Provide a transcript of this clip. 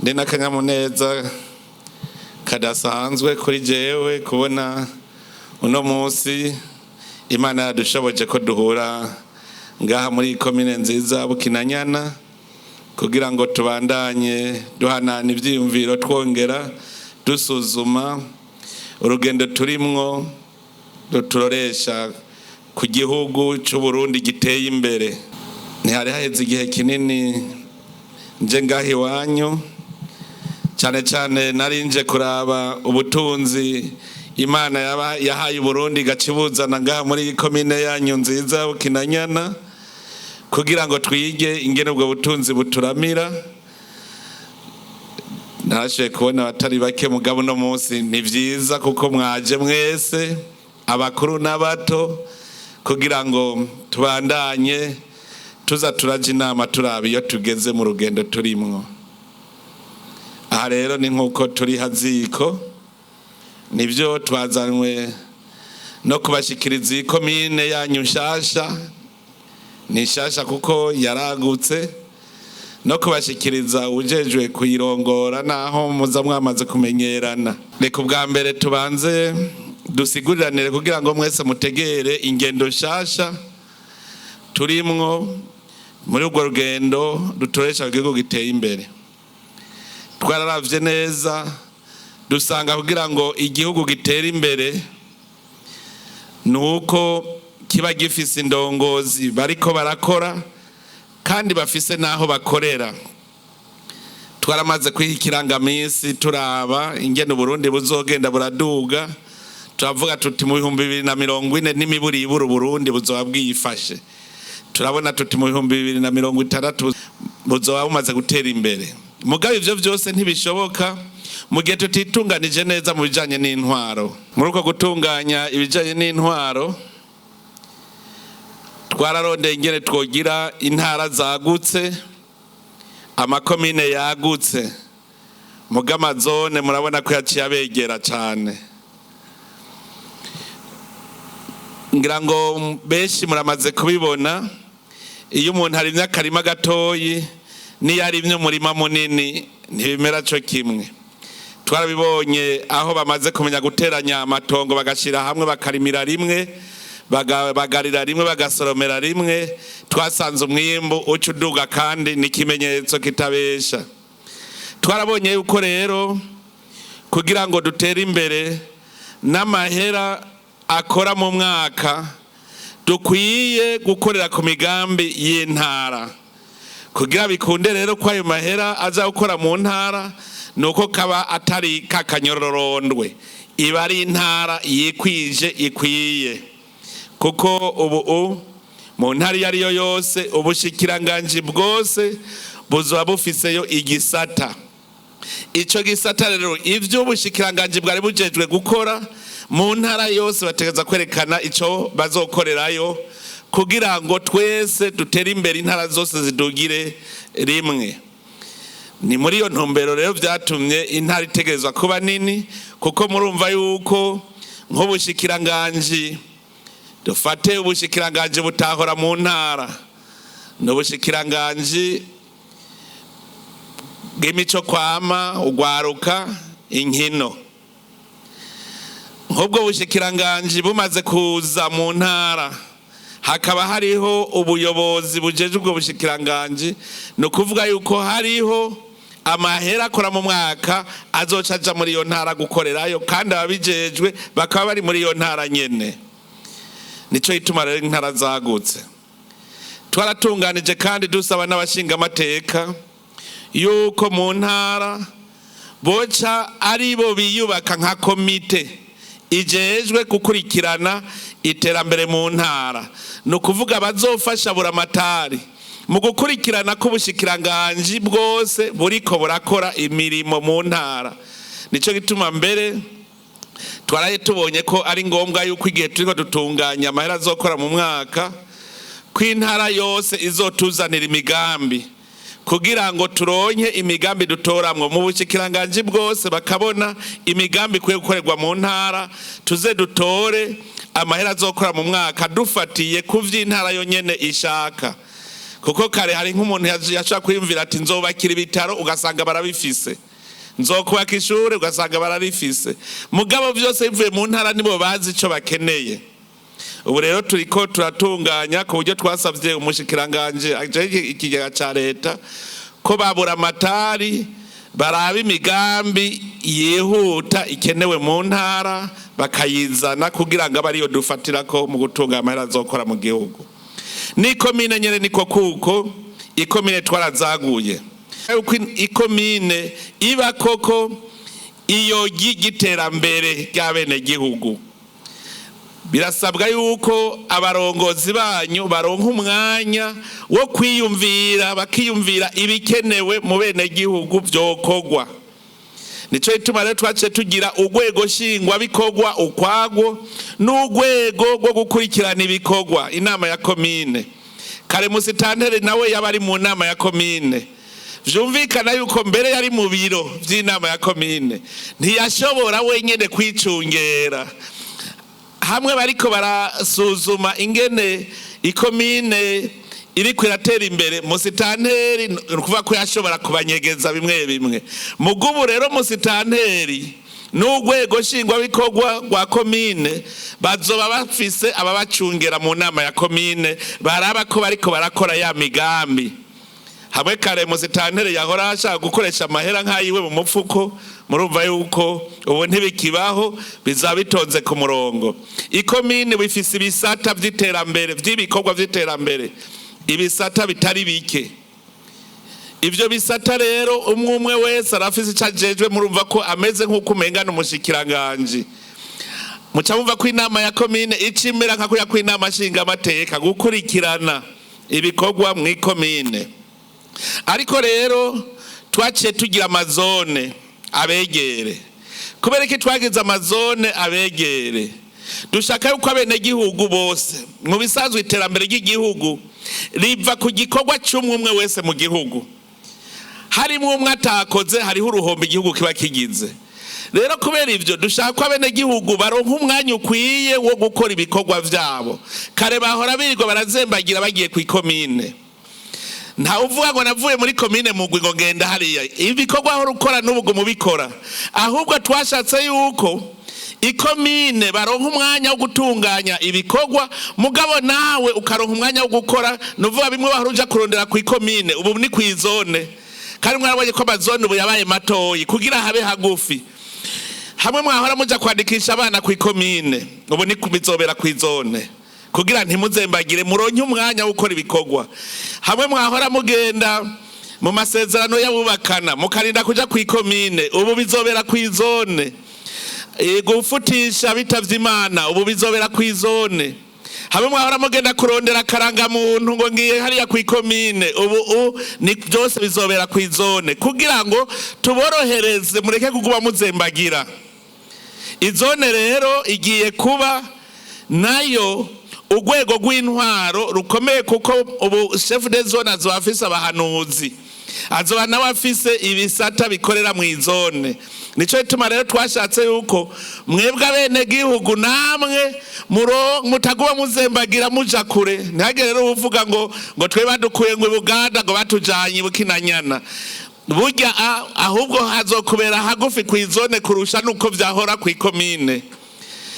Ndi n'akanyamuneza kadasanzwe kuri jewe kubona uno munsi Imana yadushoboje ko duhura ngaha muri iyi komine nziza Bukinanyana, kugira ngo tubandanye duhanana ivyiyumviro, twongera dusuzuma urugendo turimwo ruturoresha ku gihugu c'Uburundi giteye imbere. Ntihari haheze igihe kinini nje ngaha iwanyu, cane cane nari nje kuraba ubutunzi Imana yahaye Uburundi igacibuzana ngaha muri iyi komine yanyu nziza Bukinanyana, kugira ngo twige ingene ubwo butunzi buturamira. Narashoboye kubona abatari bake, mugabo uno munsi ni vyiza kuko mwaje mwese, abakuru n'abato, kugira ngo tubandanye tuza turaja inama, turaba iyo tugeze mu rugendo turimwo. Aha rero ni nk'uko turi haziko, nibyo twazanywe no kubashikiriza iyi komine yanyu nshasha. Ni nshasha kuko yaragutse, no kubashikiriza ujejwe kuyirongora, naho muza mwamaze kumenyerana. Reka ubwa mbere tubanze dusiguriranire kugira ngo mwese mutegere ingendo nshasha turimwo muri urwo rugendo dutoresha igihugu giteye imbere. Twararavye neza, dusanga kugira ngo igihugu gitere imbere nuko kiba gifise indongozi bariko barakora kandi bafise n'aho bakorera. Twaramaze kwiha ikirangaminsi, turaba ingene Uburundi buzogenda buraduga, turavuga tuti mu 2040 n'imiburiburi Uburundi buzoba bwifashe. Turabona tuti mu 2060 buzoba bumaze gutera imbere. Mugabo ivyo vyose ntibishoboka mu gihe tutitunganije neza mu bijanye n'intwaro. Muri uko gutunganya ibijanye n'intwaro, twararondeye ingene twogira intara zagutse, amakomine yagutse, muga amazone murabona ko yaciye abegera cane. Ngira ngo benshi muramaze kubibona, iyo umuntu arimye akarima gatoyi n'iyo arimye umurima munini ntibimera co kimwe. Twarabibonye aho bamaze kumenya guteranya amatongo, bagashira hamwe, bakarimira rimwe, bagarira rimwe, bagasoromera rimwe, twasanze umwimbu uca uduga, kandi ni ikimenyetso kitabesha. Twarabonye yuko rero kugira ngo dutere imbere n'amahera akora mu mwaka, dukwiye gukorera ku migambi y'intara. Kugira bikunde rero ko ayo mahera aza gukora mu ntara, nuko kaba atari kakanyororondwe, iba ari intara yikwije ikwiye, kuko ubu mu ntara iyo ariyo yose ubushikiranganji bwose buzoba bufiseyo igisata. Ico gisata rero, ivyo ubushikiranganji bwari bujejwe gukora mu ntara yose, bategereza kwerekana ico bazokorerayo, kugira ngo twese dutere imbere, intara zose zidugire rimwe. Ni muri iyo ntumbero rero vyatumye intara itegerezwa kuba nini, kuko murumva yuko nk'ubushikiranganji, dufate ubushikiranganji butahora mu ntara, ni ubushikiranganji bw'imico kwama, ugwaruka, inkino. Nk'ubwo bushikiranganji bumaze kuza mu ntara, hakaba hariho ubuyobozi bujeje ubwo bushikiranganji, ni ukuvuga yuko hariho amahera akora mu mwaka azoca aja muri iyo ntara gukorerayo, kandi ababijejwe bakaba bari muri iyo ntara nyene. Nico gituma rero intara zagutse. Twaratunganije kandi dusaba n'abashingamateka yuko mu ntara boca aribo biyubaka nka komite ijejwe gukurikirana iterambere mu ntara. Ni ukuvuga bazofasha buramatari mu gukurikirana ko ubushikiranganji bwose buriko burakora imirimo mu ntara. Nico gituma mbere twaraye tubonye ko ari ngombwa yuko igihe turiko dutunganya amahera azokora mu mwaka, ko intara yose izotuzanira imigambi, kugira ngo turonke imigambi dutoramwo mu bushikiranganji bwose, bakabona imigambi ikwiye gukorerwa mu ntara, tuze dutore amahera azokora mu mwaka dufatiye ku vy'intara yonyene ishaka. Kuko kare hari nk'umuntu yashobora kwiyumvira ati nzobakira ibitaro, ugasanga barabifise, nzokubaka ishure, ugasanga bararifise, mugabo vyose bivuye mu ntara, nibo bazi ico bakeneye. Ubu rero turiko turatunganya ku buryo twasavye umushikiranganje ajejwe ikigega ca leta ko babura amatari baraba imigambi yihuta ikenewe mu ntara, bakayizana kugira ngo abe ariyo dufatirako mu gutunga amahera azokora mu gihugu. N'ikomine nyene niko, kuko ikomine twarazaguye, yuko ikomine iba koko iyo ry'iterambere ry'abenegihugu. Birasabwa yuko abarongozi banyu baronka umwanya wo kwiyumvira, bakiyumvira ibikenewe mu benegihugu vyokorwa. Nico gituma rero twaciye tugira urwego nshingwabikorwa ukwagwo n'urwego rwo gukurikirana ibikorwa, inama ya komine. Kare musitanteri nawe yaba ari mu nama ya komine, vyumvikana yuko mbere yari mu biro vy'inama ya komine, ntiyashobora wenyene kwicungera. Hamwe bariko barasuzuma ingene ikomine iriko iratera imbere, musitanteri ni ukuvuga ko yashobora kubanyegeza bimwe bimwe. Mugubu rero musitanteri n'urwego nshingwabikorwa rwa komine bazoba bafise ababacungera mu nama ya komine, baraba ko bariko barakora ya migambi. Hamwe kare musitanteri yahora ashaka gukoresha amahera nk'ayiwe mu mufuko, murumva yuko ubu ntibikibaho, bizaba bitonze ku murongo. Ikomine bifise ibisata vy'iterambere, vy'ibikorwa vy'iterambere, ibisata bitari bike. Ivyo bisata rero umwe umwe wese arafise ico ajejwe, murumva ko ameze nk'uko umengana umushikiranganji. Muca mumva ko inama ya komine ica imera nka kuriya kw'inama nshingamateka, gukurikirana ibikorwa mw'ikomine. Ariko rero twaciye tugira amazone abegere. Kubera iki twagize amazone abegere? Dushaka yuko abenegihugu bose, mu bisanzwe iterambere ry'igihugu riva ku gikorwa c'umwe umwe wese mu gihugu. Harimwo umwe atakoze, hariho uruhombo igihugu kiba kigize. Rero kubera ivyo dushaka ko abenegihugu baronka umwanya ukwiye wo gukora ibikorwa vyabo. Kare bahora birirwa barazembagira bagiye kw'ikomine. Ntawe uvuga ngo navuye muri komine Mugwi ngo ngenda hariya. Ibikorwa aho ukora n'ubu mubikora. Ahubwo twashatse yuko ikomine baronka umwanya wo gutunganya ibikorwa, mugabo nawe ukaronka umwanya wo gukora. Nuvuga bimwe wahora uja kurondera kw'ikomine, ubu ni kw'izone. Kandi mwarabonye ko amazone ubu yabaye matoyi kugira habe hagufi. Hamwe mwahora muja kwandikisha abana kw'ikomine, ubu ni bizobera kw'izone, kugira ntimuzembagire, muronke umwanya wo gukora ibikorwa. Hamwe mwahora mugenda mu masezerano y'abubakana mukarinda kuja kw'ikomine, ubu bizobera kw'izone. Gufutisha bitavye Imana, ubu bizobera kw'izone. Hamwe mwahora mugenda kurondera akarangamuntu ngo ngiye hariya kw'ikomine, ubu ni byose bizobera kw'izone, kugira ngo tuborohereze mureke kuguma muzembagira. Izone rero igiye kuba nayo urwego rw'intwaro rukomeye, kuko ubu chef de zone azoba afise abahanuzi, azoba nawe afise ibisata bikorera mu izone. Nico gituma rero twashatse yuko mwebwe abenegihugu namwe mutaguma muzembagira muja kure. Ntihagire rero uvuga ngo twe badukuye ngo i Buganda, ngo batujanye i Bukinanyana. Burya ahubwo hazokubera hagufi kw'izone kurusha nuko vyahora kw'ikomine.